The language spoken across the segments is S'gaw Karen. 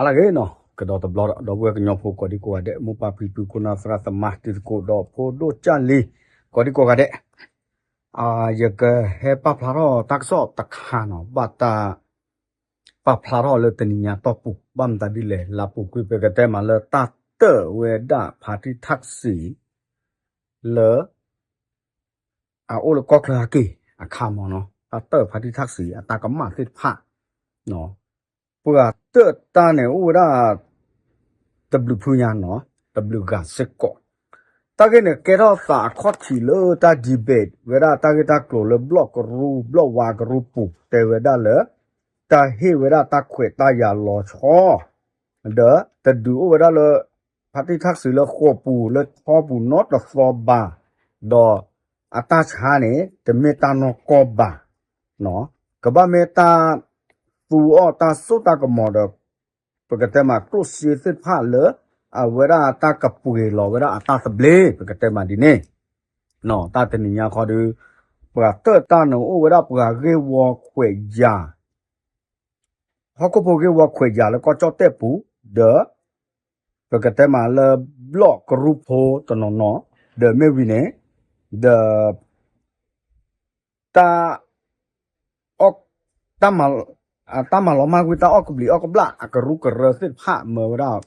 တၢ်ဂ့ၤနီၤ ကဒီးတဘျီဒီး ဒီပုၢ်ဝဲၢ်ကညီဖိကိးဒံကိးဂၤဒဲး မိၢ်ပၢ်ဖံဖု ခိၣ်နၢ်သရၣ်သမါ တံၤသကိးဒီးဖိဒိၣ်ကၢ်လံၤ ကိးဒံကိးဂၤဒဲး, ယကဟဲပာ်ဖျါထီၣ်တၢ်ကစီၣ်တခါနီၤ ဘၣ်တၢ် ပာ်ဖျါထီၣ်လၢတနံၤညါတီၢ်ပူၤ ဘၣ်မတၤဒ်လဲၣ် လၢပူၤကွံာ် ပကတဲမးလၢတၢ်တၢၣ်ဝဲဒၣ် ဖါတံၢ်ထၣ်စံး လၢ အအိၣ်လၢကီၢ်ချၢဟဲက့ၤအခါမးနီၤ တၢ်တၢၣ်ဖါတံၢ်ထၣ်စံး အတၢ်ကမၣ်သ့ၣ်တဖၣ် ပှၤတၢၣ်တၢ်န့ၣ်အိၣ်ဝဲဒၣ် တဘျုးဖုညါနီၤ တဘျုးဂၤစ့ၢ်ကီး, တၢ်ဂ့ၢ်န့ၣ် ကဲထီၣ်သးအခီၣ်ထံးလၢတၢ် debate ဝဲဒၣ်တၢ်ဂ့ၢ်တၢ်ကျိၤလၢ ဘျီၣ်ကရူ ဘျီၣ်ဝါကရူပူၤ တဲဝဲဒၣ်လၢ တၢ်ဟ့ၣ်ဝဲဒၣ်တၢ်ခွဲးတၢ်ယာ်လီၤဆီ ဒီးတဒုးအိၣ်ဝဲဒၣ်လၢ ဖါတံၢ်ထၣ်စံးလၢဃိာ်ပူၤလၢထီပူၤနီတသီဘၣ်, ဒီးအတၢ်ဆါန့ၣ် တမ့ၢ်တၢ်နီၢ်ကီၢ်ဘၣ်, ကဘၣ်မ့ၢ်တၢ်သူအီၤတၢ်စိတၢ်ကမီၤဒီး ပကတဲမးကျိၣ်စ့သ့ၣ်တဖၣ်လၢ အဝဲဒၣ်တၢ်ကပှ့ၤလီၤဝဲဒၣ်အတၢ်သဘျ့ ပကတဲမးဒ်န့ၣ်, တၢ်တနံၤညါခီဒီး ပှၤတၢၣ်တၢ်န့ၣ်အိၣ်ဝဲဒၣ်ပှၤဂ့ၢ်ဝီခွဲးယာ် ဟီၣ်ခိၣ်ဖိဂ့ၢ်ဝီခွဲးယာ်လၢကီၢ်ကၠီၣ်တဲၣ်ပူၤ, ဒီး ပကတဲမးလၢဘျီၣ်ကရူဖိတနီၤနီၤ, ဒီးမ့ၢ်ဝံၤန့ၣ်, ဒီး တၢ် တၢ်မၤလီၤမၢ်ကွံာ်တၢ်အီၣ်ကဘျံးအီၣ်ကဘျၣ် အကရူၢ်ကရၢသ့ၣ်တဖၣ်မၢဝဲဒၣ်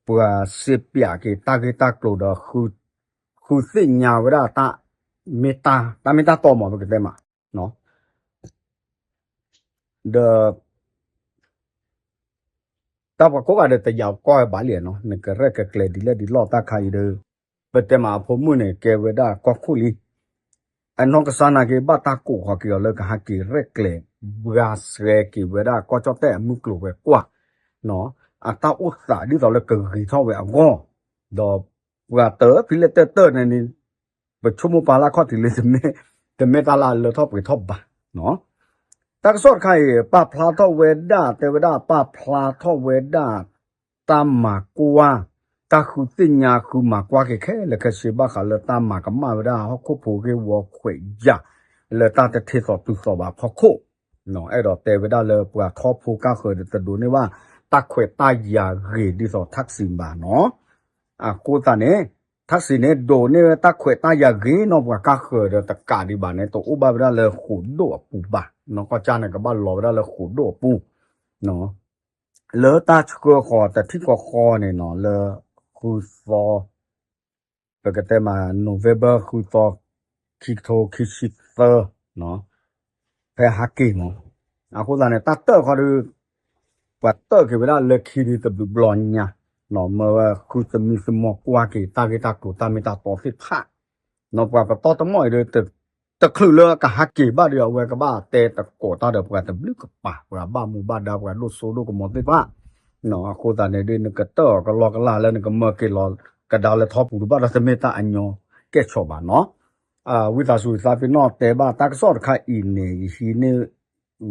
ပှၤစ့ပၠးက့ၤတၢ်ဂ့ၢ်တၢ်ကျိၤဒီး ဃုသ့ၣ်ညါဝဲဒၣ် တၢ်မ့ၢ်တၢ်တီမး ပကတဲမး ဒီး တၢ်ပှၤကိးဂၤဒဲးတယာ်ကီၢ်ဝဲဘၣ်လံနီၤ နကရဲၣ်ကကျဲၤဒ်လဲၣ်ဒ်လဲၣ်တၢ်ခါအံၤဒီး ပတဲမးအဖိမုၣ်န့ၣ် ကဲဝဲဒၣ်ကီၢ်ခိၣ်လံ, အနီၢ်ကစၢ်နာ်က့ ဘၣ်တၢ်ကိးဃီၤက့ၤအီၤလၢကဟဲက့ၤရဲၣ်ကျဲၤ ဘှါစှဲက့ၤဝဲဒၣ်ကီၢ်ကၠီၣ်တဲၣ်အမုၢ်ကျိၤဝဲၤကွာ်, အတၢ်အိၣ်သးဒ်သိးလၢကဂ့ၤထီၣ်ဝဲအဂီၢ်, ဒီးပှၤတၢၣ်ဖဲလဲၣ်တၢၣ်တၢၣ်န့ၣ်န့ၣ် ပဆိကမိၣ်ပာ်လၢခီၣ်ထံးလၢ တမ့ၢ်တၢ်လၢအလၢထီၣ်ပှဲၤထီၣ်ဘၣ်. တၢ်ကစီၣ်တခါအံၤ ပာ်ဖျါထီၣ်ဝဲဒၣ် တဲဝဲဒၣ်ပာ်ဖျါထီၣ်ဝဲဒၣ် တၢ်မၤကွၢ် တၢ်ဃုသ့ၣ်ညါဃုမၤကွၢ်က့ၤခဲလၢာ်ခဲဆ့ဘၣ်ဃးလၢတၢ်မၤကမၣ်ဝဲဒၣ်ဟီၣ်ခိၣ်ဖိဂ့ၢ်ဝီခွဲးယာ် လၢတၢ်တထ့သိးတုၤသိးဘၣ်ဖီခိၣ်, အဲၣ်ဒိးတဲဝဲဒၣ်လၢပှၤထီဖိကါဃၢၤဒီးတဒိးန့ၢ်ဘၣ် တၢ်ခွဲးတၢ်ယာ်ဂ့ၤဒ်သိးထၣ်စံးဘၣ်နီၤ. အဃိသတးန့ၣ် ထၣ်စံးန့ၣ် ဒိးန့ၢ်ဝဲတၢ်ခွဲးတၢ်ယာ်ဂ့ၤနီၤ ပှၤကါဃၢၤဒီးတကးဒံးဘၣ်န့ၣ် တအိၣ်ဘၣ်ဝဲဒၣ်လၢဃိာ်ဒိၣ်အပူၤဘၣ်, နီၢ်ကီၢ်ကၠၢ်န့ၣ် ကဘၣ်လီၤဝဲဒၣ်လၢဃိာ်ဒိၣ်အပူၤ လၢတၢ်ဆှၢဃီၤတထံၣ်ဃီဃီန့ၣ်နီၤ လၢဃုသီ ပကတဲမး November ဃုသီ ခံကထိခံဆံသၢ ဖဲဟးက့ၤမး, အဃိသတးန့ၣ် တၢ်တၢၣ်ဃီဒီး ပှၤတၢၣ်က့ၤဝဲဒၣ်လၢခံဒုတဘျုးဘျီညါ, မၢဝဲဃုသမံသမိးကွၢ်က့ၤတၢ်ဂ့ၢ်တၢ်ကျိၤတၢ်မ့ၢ်တၢ်တီသ့ၣ်တဖၣ်, ပှၤပတီၢ်တမီၢ်အံၤဒီး တချုးလၢကဟးက့ၤဘၣ်ဒီး အဝဲကဘၣ်တဲသကိးတၢ်ဒီးပှၤတဘျုးကပၤ ပှၤဘၣ်မူဘၣ်ဒါ ပှၤဒိၣ်စိဒိၣ်ကမီၤသ့ၣ်တဖၣ်, အဃိသတးန့ၣ်ဒီး နကတၢၣ်အီၤကလီကလီလၢနကမၢက့ၤလီၤကဒါလၢထီပူၤတဘၣ်ဒီး တမ့ၢ်တၢ်အညီကဲၣ်ဆိးဘၣ်နီၤ. ဝံသးစူၤသးပ့ၤနီၣ်တဲဘၣ်တၢ်ကစီၣ်တခါအံၤန့ၣ် ယဟံးန့ၢ်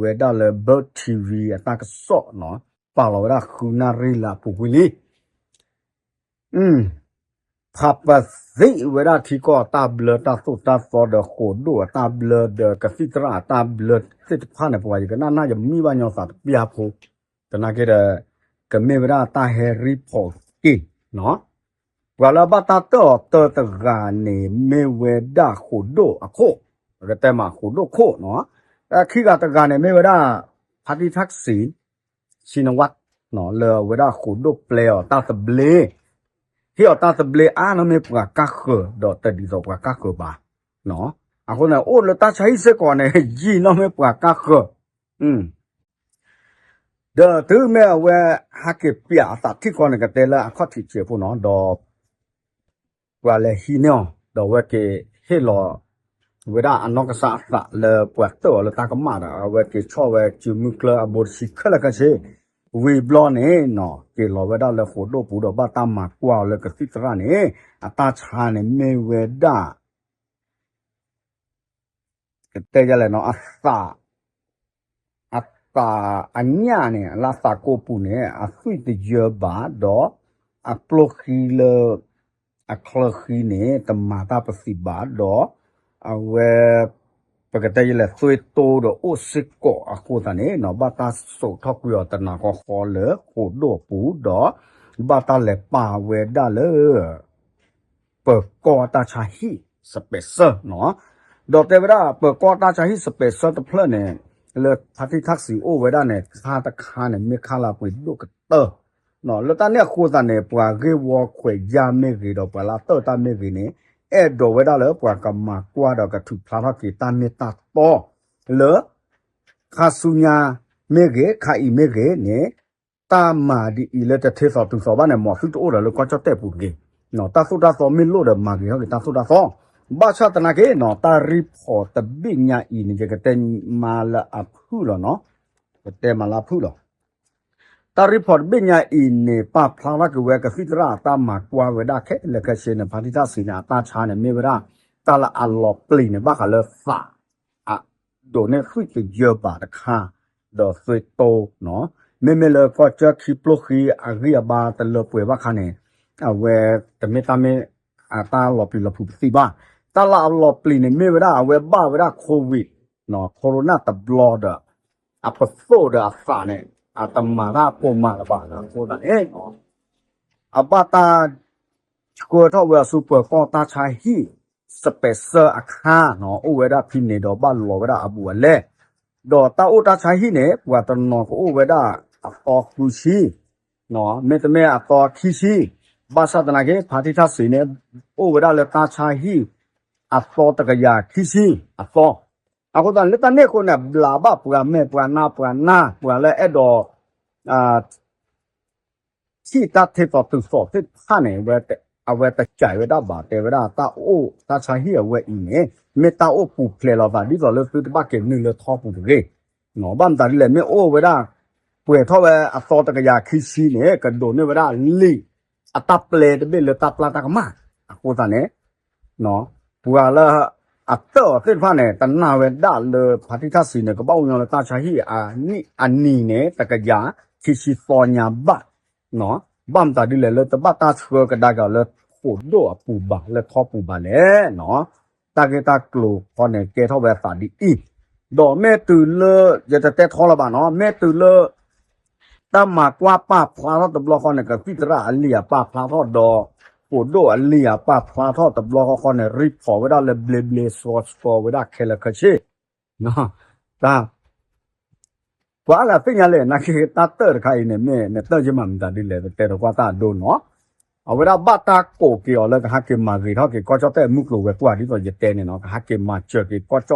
ဝဲဒၣ်လၢ Bird TV အတၢ်ကစီၣ်နီၤ ပာ်လီၤဝဲဒၣ်ဃုနၣ်ရံၣ်လၢအပူၤကွံာ်လံ ဖးပသံးဝဲဒၣ်ထံကီၢ်အတၢ်ဘျၢတၢ်သိၣ်တၢ်သီဒီးဃိာ်ဒိၣ်အတၢ်ဘျၢဒီး ကသံၣ်သရၣ်အတၢ်ဘျၢသ့ၣ်တဖၣ်န့ၣ် ပှၤယကနၣ်နၢ်ယမံဘၣ်ညီသးတပျၢ်ဖိ, သနာ်က့ဒီး ကမ့ၢ်ဝဲဒၣ်တၢ်ဟဲ report က့ၤနီၤ. ပှၤလၢအဘၣ်တၢ်တၢၣ်အီၤတၢတဂၤန့ၣ် မ့ၢ်ဝဲဒၣ်ဃိာ်ဒိၣ်အခိၣ်, ပကတဲမးဃိာ်ဒိၣ်ခိၣ်နီၤ. ခံဂၤတဂၤန့ၣ်မ့ၢ်ဝဲဒၣ် ဖါတံၢ်ထၣ်စံး Shinawatra လၢအဝဲဒၣ်ဃိာ်ဒိၣ်ပျဲအီၤတၢ်သဘျ့, ဟ့ၣ်အီၤတၢ်သဘျ့အါနီၢ်မ့ၢ်ပှၤကါဃၢၤဒီးတဒ်သိးပှၤကါဃၢၤဘၣ်. အဃိန့ၣ် အိၣ်လၢတၢ်ဆါဟံၣ်စ့ၢ်ကီးန့ၣ် ယံာ်နီၢ်မ့ၢ်ပှၤကါဃၢၤ ဒီးတုၤမ့ၢ်အဝဲဟးက့ၤပျးအသးထံၣ်ဃီန့ၣ် ကတဲလၢအခီၣ်ထံးဆဲးဖိနီၤ ဒီး ပှၤလဲၤဟံးန့ၢ်အီၤ ဒီးအဝဲက့ၤဟ့ၣ်လီၤ ဝဲဒၣ်အနီၢ်ကစၢ်အသးလၢပှၤတၢၣ်အီၤလၢတၢ်ကမၣ်ဒီး အဝဲက့ၤဆီၣ်ဝဲစုမုၢ်ကျၢၢ်အဘိတဆံခဲလၢာ်ခဲဆ့ ဝံၤဘျီန့ၣ်နီၤ က့ၤလီၤဝဲဒၣ်လၢဃိာ်ဒိၣ်ပူၤဒီးဘၣ်တၢ်မၤကွၢ်အီၤလၢကသံၣ်သရၣ်န့ၣ် အတၢ်ဆါန့ၣ်မ့ၢ်ဝဲဒၣ် ကတဲယလဲၣ်နီၤ အသး အသးအညၣ်န့ၣ် လၢအသးကိးပူၤန့ၣ် အသွံၣ်တယၢဘၣ်ဒီး အပျိၢ်ဃံလၢ အချၢဃံန့ၣ် တမၤတၢ်ပသံးဘၣ်ဒီး အဝဲ ပကတဲယလဲၣ် သွ့တိဒီးအိၣ်စ့ၢ်ကီးအဃိသတးန့ၣ် ဘၣ်တၢ်စိာ်ထီၣ်ကွံာ်အီၤတနၤဃီဃီလၢဃိာ်ဒိၣ်အပူၤဒီး ဘၣ်တၢ်လဲၤပာ်ဝဲဒၣ်လၢ ပၢၤကီၢ်တၢ်ဆါဟံၣ် special နီၤ, ဒီးတဲဝဲဒၣ် ပၢၤကီၢ်တၢ်ဆါဟံၣ် special တဖျၢၣ်န့ၣ် လၢဖါတံၢ်ထၣ်စံးအိၣ်ဝဲဒၣ်န့ၣ် ခါတခါန့ၣ် မ့ၢ်ခါလၢအပှ့ၤဒိၣ်ကတၢၢ် လၢတၢ်န့ၣ်အဃိသတးန့ၣ် ပှၤဂ့ၢ်ဝီခွဲးယာ်မ့ၢ်ဂ့ၤ ဒီးပှၤလၢအတၢၢ်တၢ်မ့ၢ်ဂ့ၤန့ၣ် အဲၣ်ဒိးဝဲဒၣ်လၢပှၤကမၤကွၢ်ဒီးကထုးဖျါထီၣ်က့ၤတၢ်မ့ၢ်တၢ်တီ လၢ ခါဆူညါမ့ၢ်ဂ့ၤ ခါအံၤမ့ၢ်ဂ့ၤန့ၣ် တၢ်မၤဒ်အံၤလၢတထ့သိးတုၤသိးဘၣ်န့ၣ် မ်သုတအိၣ်ဒီးလၢကီၢ်ကၠီၣ်တဲၣ်ပူၤတဂ့ၤ, တၢ်သိၣ်တၢ်သီမ့ၢ်လိၣ်ဒီးမၤဂ့ၤထီၣ်က့ၤတၢ်သိၣ်တၢ်သီ, ဘၣ်ဆၣ်သနာ်က့နီၤ တၢ်ရံၣ်ဖီးတဘ့ၣ်ညါအံၤန့ၣ် ယကတဲမၤလၢအဖုၣ်လီၤနီၤ, ယကတဲမၤလၢအဖုၣ်လီၤ. တၢ်ရံၣ်ဖီးတဘ့ၣ်ညါအံၤန့ၣ် ပာ်ဖျါထီၣ်က့ၤဝဲကသံၣ်သရၣ်အတၢ်မၤကွၢ်ဝဲဒၣ်ခဲလၢာ်ခဲဆ့န့ၣ် ဖါတံၢ်ထၣ်စံးန့ၣ် အတၢ်ဆါန့ၣ် မ့ၢ်ဝဲဒၣ် တၢ်လၢအလီၤပျံၤန့ၣ် ဘၣ်ဃးလၢသး အဒိးန့ၢ်သွံၣ်တယၢဘးတခါ ဒီးသွ့တိနီၤ, မ့မ့ၢ်လၢကီၢ်ကၠၢၢ်ခံပျိၢ်ဃံအဂံၢ်အဘါတလၢပှဲၤဘၣ်ခါန့ၣ် အဝဲတမ့ၢ်တၢ်မ့ၢ် အတၢ်လီၤပျံၤလီၤဖုးပသံၣ်ဘၣ်, တၢ်လၢအလီၤပျံၤန့ၣ်မ့ၢ်ဝဲဒၣ် အဝဲဘၣ်ဝဲဒၣ် COVID, Corona တဘျီဒီး အပသိၣ်ဒီးအသးန့ၣ် အတမၤတၢ်ပိာ်မၤလၢၤဘၣ်အဃိသတးန့ၣ် အဘၣ်တၢ် ဆှၢထီၣ်ဝဲအဆူပၢၤကီၢ်တၢ်ဆါဟံၣ် special အခါနီၤ အိၣ်ဝဲဒၣ်ဖဲန့ၣ်ဒီးဘၣ်လီၤဝဲဒၣ်အဘူးအလဲ, ဒီးတၢ်အိၣ်တၢ်ဆါဟံၣ်န့ၣ် ပှၤတနီၤကအိၣ်ဝဲဒၣ်အသီဃုဆံ, မ့တမ့ၢ်အသီခံဆံ, ဘၣ်ဆၣ်သနာ်က့ ဖါတံၢ်ထၣ်စံးန့ၣ် အိၣ်ဝဲဒၣ်လၢတၢ်ဆါဟံၣ် အသီတကယၤခံဆံအသီ, အဃိသတးန့ၣ် လၢတၢ်န့ၣ်အဃိန့ၣ် ဘျးဘၣ်ပှၤမဲာ်ပှၤနါပှၤနါ ပှၤလၢအဲၣ်ဒိး ထံၣ်တၢ်ထ့သိးတုၤသိးသ့ၣ်တဖၣ်န့ၣ် အဝဲတစဲးဝဲဒၣ်ဘၣ် တဲဝဲဒၣ်တၢ်အိၣ်တၢ်ဆါဟံၣ်အဝဲအံၤန့ၣ် မ့ၢ်တၢ်အိၣ်ပူၤဖျဲးလီၤသး ဒ်သိးလၢသုတဘၣ်က့ၤနုာ်လၢထီပူၤတဂ့ၤ, ဘၣ်မတၤဒ်လဲၣ် မ့ၢ်အိၣ်ဝဲဒၣ် ပှဲၤထီၣ်ဝဲအသီတကယၤခံဆံန့ၣ် ကဒိးန့ၢ်ဝဲဒၣ်လံာ် အတၢ်ပျဲတဘ့ၣ်လၢတၢ်ပျၢ်တၢ်ကမၣ်, အဃိသတးန့ၣ် ပှၤလၢအတၢၢ်အီၤသ့ၣ်တဖၣ်န့ၣ် တနာ်ဝဲဒၣ်လၢဖါတံၢ်ထၣ်စံးန့ၣ် ကဘၣ်အိၣ်ညီလၢတၢ်ဆါဟံၣ်အနံၣ်န့ၣ် တကယၤခံဆံသီညါဘၣ်, ဘၣ်မတၤဒ်လဲၣ်လၢတဘၣ်တၢ်ဆှၢကဒါက့ၤအီၤလၢဃိာ်ဒိၣ်အပူၤဘၣ် လၢထီပူၤဘၣ်လဲၣ်နီၤ, တၢ်ဂ့ၢ်တၢ်ကျိၤခီန့ၣ် ကဲထီၣ်ဝဲအသးဒ်အံၤ, ဒီးမ့ၢ်တုၤလၢ ယတတဲထီလၢၤဘၣ်နီၤ မ့ၢ်တုၤလၢ တၢ်မၤကွၢ်ပာ်ဖျါထီၣ်တဘျီဃီန့ၣ် ကသံၣ်သရၣ်အလံာ်အပာ်ဖျါထီၣ်ဒီး ဃိာ်ဒိၣ်အလံာ်အပာ်ဖျါထီၣ်တဘျီဃီဃီန့ၣ် ရံၣ်ဖီးဝဲဒၣ်လၢဘျ့ဘျ့ဆှီဆှီဝဲဒၣ်ခဲလၢာ်ခဲဆ့, တၢ် ပှၤအါဂၤသ့ၣ်ညါလဲၣ် နာ်က့တၢ်တၢၢ်တခါအံၤန့ၣ် မ့ၢ်နတၢၢ်က့ၤမးမတၤဒ်လဲၣ် ပတဲဒီးကွၢ်တၢ်အဒိနီၤ, အဝဲဒၣ်ဘၣ်တၢ်ကိးက့ၤအီၤလၢကဟးက့ၤမၤဂ့ၤထီၣ်က့ၤကီၢ်ကၠီၣ်တဲၣ်မုၢ်ကျိၤဝဲၤကွာ်ဒ်သိးယတဲန့ၣ်နီၤ ကဟးက့ၤမၤစၢၤက့ၤကီၢ်ကၠီၣ်တဲၣ်လၢအတၢ်လီၤတထြုး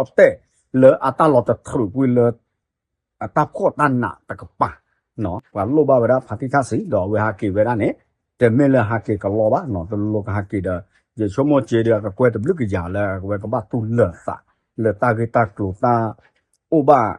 ကွံာ်လၢ အတၢ်ဖှီၣ်တၢ်နးတကပၤ, ပှၤလိၣ်ဘၣ်ဝဲဒၣ်ဖါတံၢ်ထၣ်စံး ဒီးအဝဲဟးက့ၤဝဲဒၣ်န့ၣ် တမ့ၢ်လၢဟးက့ၤကလီဘၣ်နီၤ တလိၣ်ကဟးက့ၤဒီး ယဆိကမိၣ်က့ၤဒီးအကကွဲၢ်တဘျုးကယၤလၢအဝဲကဘၣ်တူၢ်လၢာ်အသး လၢတၢ်ဂ့ၢ်တၢ်ကျိၤတၢ်အိၣ်ဘၣ်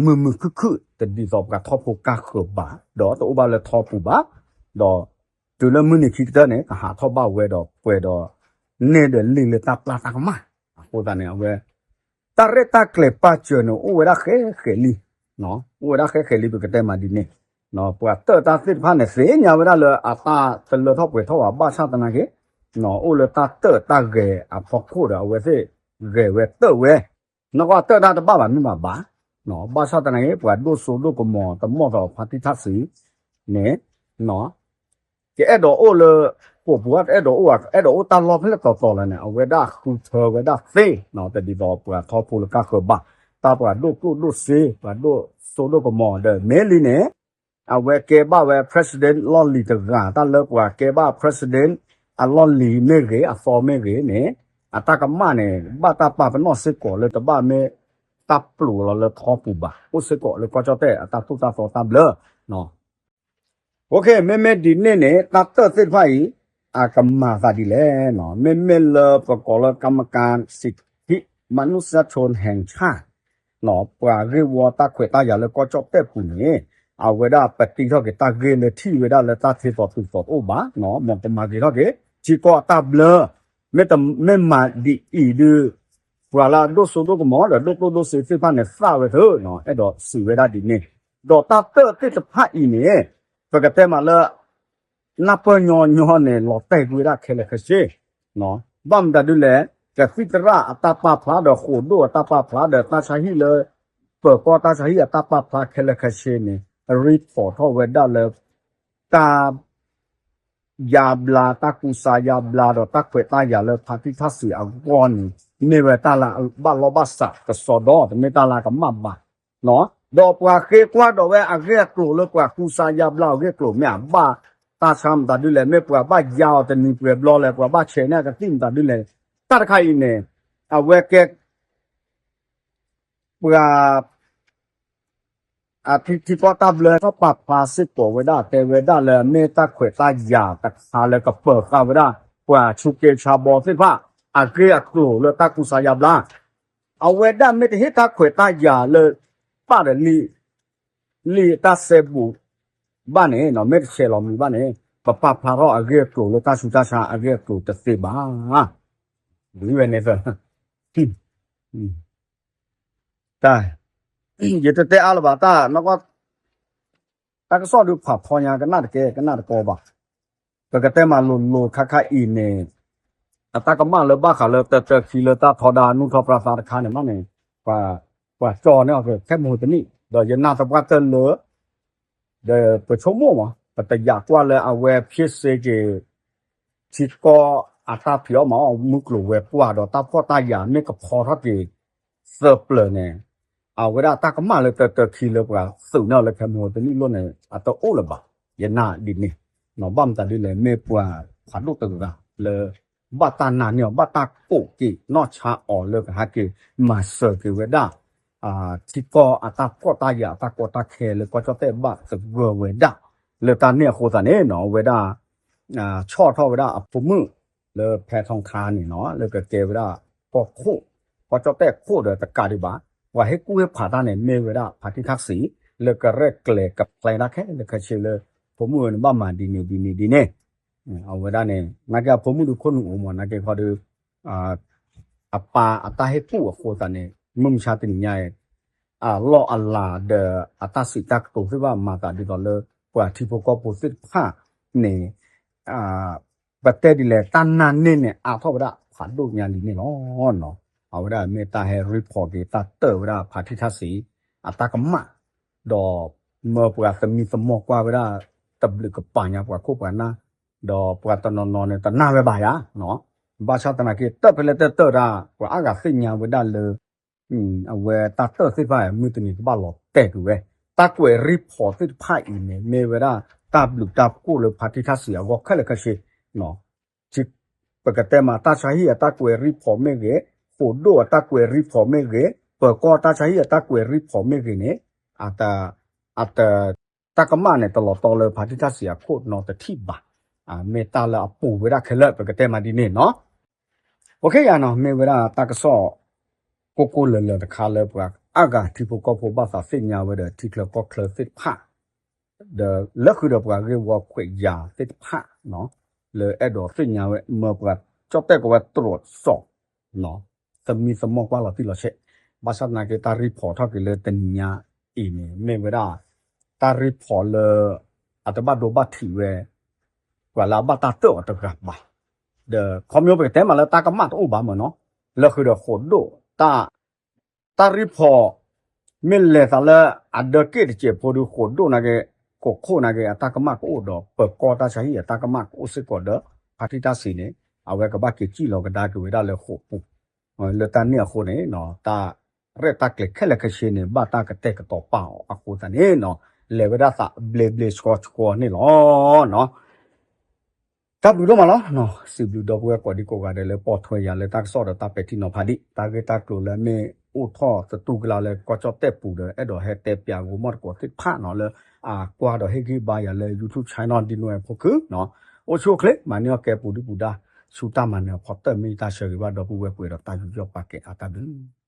မုာ်မုာ်ခုၣ်ခုၣ် တဒ်သိးပှၤထီၣ်ဖိကၢ်ဃၢၤဘၣ် ဒီးတအိၣ်ဘၣ်လၢထီပူၤဘၣ်, ဒီးတုၤလၢမုၢ်နံၤခံကတၢၢ်န့ၣ် ကဟးထီၣ်ဘၣ်ဝဲဒီးပှဲၤဒီး နဲၣ်ဒီးလံာ်လၢတၢ်ပျၢ်တၢ်ကမၣ်, အဃိသတးန့ၣ် အဝဲ တၢ်ရဲၣ်တၢ်ကျဲၤပာ်စၢၤန့ၣ် အိၣ်ဝဲဒၣ်ဃဲဃဲးလံ, အိၣ်ဝဲဒၣ်ဃဲဃဲးလံ ပကတဲမးဒ်န့ၣ်, ပှၤတၢၢ်တၢ်သ့ၣ်တဖၣ်န့ၣ် သ့ၣ်ညါဝဲဒၣ်လၢအတၢ်တလၢထီၣ်ပှဲၤထီၣ်ဘၣ် ဘၣ်ဆၣ်သနာ်က့ အိၣ်လၢတၢ်တၢၢ်တၢ်ဂဲၤအဖီခိၣ်ဒီး အဝဲသ့ၣ်ဂဲၤဝဲတၢၢ်ဝဲ, နီၢ်ကီၢ်တၢၢ်တၢ်တဘၣ်ဘၣ်မ့ၢ်ဘၣ်ဘၣ်, ဘၣ်ဆၣ်သနာ်က့ ပှၤဒိၣ်စိဒိၣ်ကမီၤတမီၢ်သီးဖါတံၢ်ထၣ်စံးန့ၣ် ကအဲၣ်ဒိးအိၣ်လၢ ကိးပူၤ အဲၣ်ဒိးအိၣ် အဲၣ်ဒိးအိၣ်တၢ်လီၢ်ဖဲလဲၣ်တီၤတီၤလၢၤန့ၣ် အဝဲဒၣ်ဃုထၢဝဲဒၣ်သ့ တဒ်သိးပှၤထီၣ်ဖိလၢကၢ်ဃၢၤဘၣ်, တၢ်ပှၤဒိၣ်ကျိၣ်ဒိၣ်စ့ ပှၤဒိၣ်စိဒိၣ်ကမီၤဒီး မ့ၢ်လံန့ၣ် အဝဲကဲဘၣ်ဝဲ president လီၢ်လံၤတဂၤ တၢ်လၢပှၤကဲဘၣ် president အလီၢ်လံၤမ့ၢ်ဂ့ၤ အသီမ့ၢ်ဂ့ၤန့ၣ် အတၢ်ကမၣ်န့ၣ် ဘၣ်တၢ်ပာ်ပနီၣ်စ့ၢ်ကီးလၢတဘၣ်မ့ၢ်တၢ်ပျိးလီၤလၢထီပူၤဘၣ်, အိၣ်စ့ၢ်ကီးလၢကီၢ်ကၠီၣ်တဲၣ်အတၢ်သိၣ်တၢ်သီတၢ်ဘျၢ မ့မ့ၢ်ဒ်န့ၣ်န့ၣ် တၢ်တၢၢ်သ့ၣ်တဖၣ်အံၤ အကမၤသးဒ်လဲၣ်, မ့မ့ၢ်လၢပကိးလၢ ကမ္မการสิทธิมนุษยชนแห่งชาติ ပှၤဂ့ၢ်ဝီတၢ်ခွဲးတၢ်ယာ်လၢကီၢ်ကၠီၣ်တဲၣ်ပူၤန့ၣ် အဝဲဒၣ်ပတံထီၣ်က့ၤတၢ်ဂ့ၢ်လၢထံၣ်ဝဲဒၣ်လၢတၢ်ထ့သိးတုၤသိးတအိၣ်ဘၣ်, မ်ကမၤဂ့ၤထီၣ်က့ၤ ထံကီၢ်အတၢ်ဘျၢ, မ့မ့ၢ်မၤဒ်အံၤဒုး ပှၤလၢအဒိၣ်စိဒိၣ်ကမီၤဒီးဒိၣ်ကျိၣ်ဒိၣ်စ့သ့ၣ်တဖၣ်န့ၣ် သၣ်ဝဲသ့, အဲၣ်ဒိးစံးဝဲဒၣ်ဒ်န့ၣ်, ဒီးတၢ်တၢၢ်သ့ၣ်တဖၣ်အံၤန့ၣ် ပကတဲမးလၢ နၢ်ပၢၢ်ညီညီန့ၣ် လီၤတဲာ်ကွံာ်ဝဲဒၣ်ခဲလၢာ်ခဲဆ့, ဘၣ်မတၤဒ်လဲၣ် ကသံၣ်သရၣ်အတၢ်ပာ်ဖျါဒီး ဃိာ်ဒိၣ်အတၢ်ပာ်ဖျါဒီး တၢ်ဆါဟံၣ်လၢ ပၢၤကီၢ်တၢ်ဆါဟံၣ်အတၢ်ပာ်ဖျါခဲလၢာ်ခဲဆ့န့ၣ် အရံဖီၣ်ထီၣ်ဝဲဒၣ်လၢ တၢ် ယါဘျါ တၢ်ကူစါယါဘျါဒီး တၢ်ခွဲးတၢ်ယာ်လၢဖါတံၢ်ထၣ်စံးအဂီၢ်န့ၣ် မ့ၢ်ဝဲတၢ်လၢအဘၣ်လီၢ်ဘၣ်စးကစီဒီ တမ့ၢ်တၢ်လၢကမၣ်ဘၣ် ဒီးပှၤဃ့ကွၢ်ဒီးဝဲအဂ့ၢ်အကျိၤလၢပှၤကူစါယါဘျါအဂ့ၢ်အကျိၤ မ့ၢ်အဘၣ်တၢ်ဆါမတၤဒ်လဲၣ်, မ့ၢ်ပှၤဘၣ်ယါအီၤတနံၤပှဲၤဘျီလဲၣ်, ပှၤဘၣ်ဆဲးန့ၢ်အကသံၣ်မတၤဒ်လဲၣ်, တၢ်တခါအံၤန့ၣ် အဝဲကဲ ပှၤ အထံထံကီၢ်တၢ်ဘျၢထီၣ်ပာ်ဖျါစ့ၢ်ကီးဝဲဒၣ် တဲဝဲဒၣ်လၢအမ့ၢ်တၢ်ခွဲးတၢ်ယာ်တခါလၢကပၢၤဃာ်ဝဲဒၣ် ပှၤဆူးက့ဆါဘီသ့ၣ်တဖၣ် အဂ့ၢ်အကျိၤလၢတၢ်ကူစါယါဘျါ အဝဲဒၣ်မ့ၢ်တဟ့ၣ်တၢ်ခွဲးတၢ်ယာ်လၢ ပၣ်ဒီးလံာ် လံာ်တၢ်စဲဘူးဘၣ်န့ၣ် မ့ၢ်တဆဲးလီၤမံၤဘၣ်န့ၣ် ပပာ်ဖျါထီၣ်အဂ့ၢ်အကျိၤလၢတၢ်ဆူးတၢ်ဆါအဂ့ၢ်အကျိၤတသ့ဘၣ်. ဝဲန့ၣ် တၢ် ယတတဲအါလၢၤဘၣ် တၢ်နီၢ်ကီၢ် တၢ်ကစီၣ်ဒုးဖးဖီညါ ကနၣ်တကဲ ကနၣ်တကီဘၣ်. ပကတဲမးလိၤလိၤခါခါအံၤန့ၣ် အတၢ်ကမၣ်လၢဘၣ်ဃးလၢတၢတၢခံလၢတၢ်ထီဒါနူၢ်ထီပြါသါတခါန့ၣ်မးန့ၣ် ပှၤကၠီန့ၣ်အီၤ ခဲမုၢ်တနံၣ် ဒီးယနာ်သပှၢ်တၢၢ်လၢ ဒီးပဆိကမိၣ်မး ပတယာ်ကွၢ်လၢအဝဲဖ့စ့က့ၤ ထံကီၢ်အတၢ်ဖံးအီၣ်မၤအီၣ်မုၢ်ကျိၤဝဲၤကွာ်ဒီးတၢ်ဖှီၣ်တၢ်ယာ်မ့ၢ်ကဖီထီၣ်က့ၤ သၢပျၢၤန့ၣ် အဝဲဒၣ်တၢ်ကမၣ်လၢတၢတၢခံလၢပှၤသုးန့ၢ်အီၤလၢခဲမုၢ်တနံၣ်လိၣ်န့ၣ် အတအိၣ်လၢၤဘၣ်. ယနာ်ဒ်န့ၣ် ဘၣ်မတၤဒ်လဲၣ် မ့ၢ်ပှၤဖးဒိၣ်တဂၤလၢ ဘၣ်တၢ်နာ်န့ၢ်အီၤ ဘၣ်တၢ်ကိးက့ၤနီၢ်ဆါအီၤလၢကဟဲက့ၤမၤစၢၤက့ၤဝဲဒၣ် ထံကီၢ်အတၢ်ဖှီၣ်တၢ်ယာ်အတၢ်ကီတၢ်ခဲလၢကီၢ်ကၠီၣ်တဲၣ်ဘၣ်သဂၢၢ်ဝဲဒၣ် လၢတၢ်န့ၣ်အဃိသတးန့ၣ်နီၤ အဝဲဒၣ် ဆီၣ်ထီၣ်ဝဲဒၣ်အဖိမုၣ်လၢဖဲထီခါန့ၣ်နီၤ လၢကကဲဝဲဒၣ် ကီၢ်ခိၣ် ကီၢ်ကၠီၣ်တဲၣ်ခိၣ်ဒီးတကးဒံးဘၣ် ပှၤဟ့ၣ်ကူၣ်ဟ့ၣ်ဖးတၢ်န့ၣ် မ့ၢ်ဝဲဒၣ်ဖါတံၢ်ထၣ်စံး လၢကရဲၣ်ကျဲၤကပျဲတၢ်ခဲလၢာ်ခဲဆ့လၢ ဖိမုၣ်ဝဲန့ၣ်ဘၣ်မၤဒ်န့ၣ်ဒ်န့ၣ်ဒ်န့ၣ် အဝဲဒၣ်န့ၣ် နာ်က့အဖိမုၣ်ဒုးခိၣ်နူာ်အိၣ်မး နာ်က့ခီဒုး အပၢ်အတၢ်ဟ့ၣ်ကူၣ်အဃိသတးန့ၣ် မုၢ်မဆါတနံၤညါအံၤ အလီၢ်အလၤဒီးအတၢ်စံးတၢ်ကတိၤသ့ၣ်တဖၣ်မၤသးဒ်သိးလၢ ပှၤထံဖိကီၢ်ဖိသ့ၣ်တဖၣ်န့ၣ် ပတဲဒ်လဲၣ် တၢ်နာ်န့ၢ်န့ၣ် အါထီၣ်ဝဲဒၣ်ဖးဒိၣ်ညါလံန့ၣ်လီၤ. အဝဲဒၣ်မ့ၢ်တၢ်ဟဲရံဖီၣ်က့ၤ တၢ်တၢၢ်ဝဲဒၣ်ဖါတံၢ်ထၣ်စံး အတၢ်ကမၣ် ဒီးမၢပှၤသမံသမိးကွၢ်ဝဲဒၣ် တဘျုးကပၤညါပှၤခိၣ်ပှၤနၢ် ဒီးပှၤတနီၤနီၤန့ၣ် တနာ်ဝဲဘၣ်ယါ ဘၣ်ဆၣ်သနာ်က့ တၢၢ်ဖဲလဲၣ်တၢၢ်တၢၢ်ဒၣ် ပှၤအါဂၤသ့ၣ်ညါဝဲဒၣ်လၢ အဝဲတၢ်တၢၢ်သ့ၣ်တဖၣ် မုၢ်တနံၤကဘၣ်လီၤတဲာ်ကွံာ်ဝဲ တၢ်ကွဲးရံဖီၣ်သ့ၣ်တဖၣ်အံၤန့ၣ် မ့ၢ်ဝဲဒၣ်တၢ်ဘျုးတၢ်ဖှိၣ်လၢဖါတံၢ်ထၣ်စံးအဂီၢ်ခဲလၢာ်ခဲဆ့ ပကတဲမး တၢ်ဆါဟံၣ်အတၢ်ကွဲးရံဖီၣ်မ့ၢ်ဂ့ၤ, ဃိာ်ဒိၣ်အတၢ်ကွဲးရံဖီၣ်မ့ၢ်ဂ့ၤ, ပၢၤကီၢ်တၢ်ဆါဟံၣ်အတၢ်ကွဲးရံဖီၣ်မ့ၢ်ဂ့ၤန့ၣ် အတ အတ တၢ်ကမၣ်န့ၣ် တလီၤတီလၢဖါတံၢ်ထၣ်စံးအခိၣ်နီတထံၣ်ဘၣ်. မ့ၢ်တၢ်လၢအပူၤဝဲဒၣ်ခဲလၢာ် ပကတဲမးဒ်န့ၣ်နီၤ. အိၣ်ခ့ယါနီၤ မ့ၢ်ဝဲဒၣ်တၢ်ကစီၣ် ကိၢ်ကိၢ်လၢၤလၢၤတခါလၢပှၤအါဂၤ ထံဖိကီၢ်ဖိဘၣ်သးသ့ၣ်ညါဝဲဒီး ထံချၢကီၢ်ချၢသ့ၣ်တဖၣ် ဒီးလၢဃုာ်ဒီးပှၤဂ့ၢ်ဝီခွဲးယာ်သ့ၣ်တဖၣ် လၢအဲၣ်ဒိးသ့ၣ်ညါဝဲ မၢပှၤကၠီၣ်တဲၣ်ကဝဲတြိးစီၣ် သမံသမိးကွၢ်လီၤတံၢ်လီၤဆဲး, ဘၣ်ဆၣ်သနာ်က့ တၢ်ရံဖီၣ်ထီၣ်က့ၤလၢတနံၤညါအံၤန့ၣ် မ့ၢ်ဝဲဒၣ် တၢ်ရံဖီၣ်လၢ အတဘၣ်ဒိဘၣ်ထံးဝဲ ပှၤလၢအဘၣ်တၢ်တၢၢ်အီၤတဂၤဘၣ်. ဒီးခီဖျိပကတဲမးလၢတၢ်ကမၣ်တအိၣ်ဘၣ်မ့ၢ်နီၤ, လၢဃုာ်ဒီးဃိာ်ဒိၣ် တၢ် တၢ်ရံဖီၣ် မ့ၢ်လဲၤသးလၢအဒၢးက့ၣ်တစဲးဖိဒီး ဃိာ်ဒိၣ်နာ်က့ ဃိာ်ခိၣ်နာ်က့ အတၢ်ကမၣ်ကအိၣ်ဒီး ပၢၤကီၢ်တၢ်ဆါဟံၣ်အတၢ်ကမၣ်ကအိၣ်စ့ၢ်ကီးဒီး ဖါတံၢ်တၢ်စံးန့ၣ် အဝဲကဘၣ်က့ၤစံၣ်လီၤကဒါက့ၤဝဲဒၣ်လၢဃိာ်ပူၤ, လၢတၢ်န့ၣ်အဃိန့ၣ် တၢ်ရဲၣ်တၢ်ကျဲၤခဲလၢာ်ခဲဆ့န့ၣ် ဘၣ်တၢ်ကတဲာ်ကတီၤပာ်အီၤအဃိသတးန့ၣ် လဲၤဝဲဒၣ်သးဘျ့ဘျ့ဆှီဆှီန့ၣ်လီၤ. တၢ်ဘျုးဒိၣ်မးလီၤ. စံးဘျုးဒီပုၢ်ဝဲၢ်ကိးဒံကိးဂၤဒဲးလၢပိာ်ထွဲယၤလၢတၢ်ကစီၣ်ဒီးတၢ်ပဲာ်ထံနီၤဖးဒံး တၢ်ဂ့ၢ်တၢ်ကျိၤလၢမ့ၢ်အိၣ်ထီၣ်သတူၢ်ကလာ်လၢကီၢ်ကၠီၣ်တဲၣ်ပူၤဒီး အဲၣ်ဒိးဟဲတဲပၠးဂိၤမီၢ်တကိးသ့ၣ်တဖၣ်နီၤ လၢအကွၢ်ဒီးဟ့ၣ်ဂံၢ်ဘါယၤလၢ YouTube channel ဒ်န့ၣ်ဝဲအဖီခိၣ်နီၤ, အိၣ်ဆူၣ်အိၣ်ချ့ မၤန့ၢ်အီၣ်ကဲပူၤဒုၣ်ပူၤဒါ ဆူတၢ်မၤနၢၤအဖီတၢၢ် မ့ၢ်ယတၢ်ဆၢဂ့ၤဘၣ်ဒီပုၢ်ဝဲၢ်ကိးဒီးတၢ်ယူးယီၣ်ပာ်ကဲအါတၢ်ဘျုး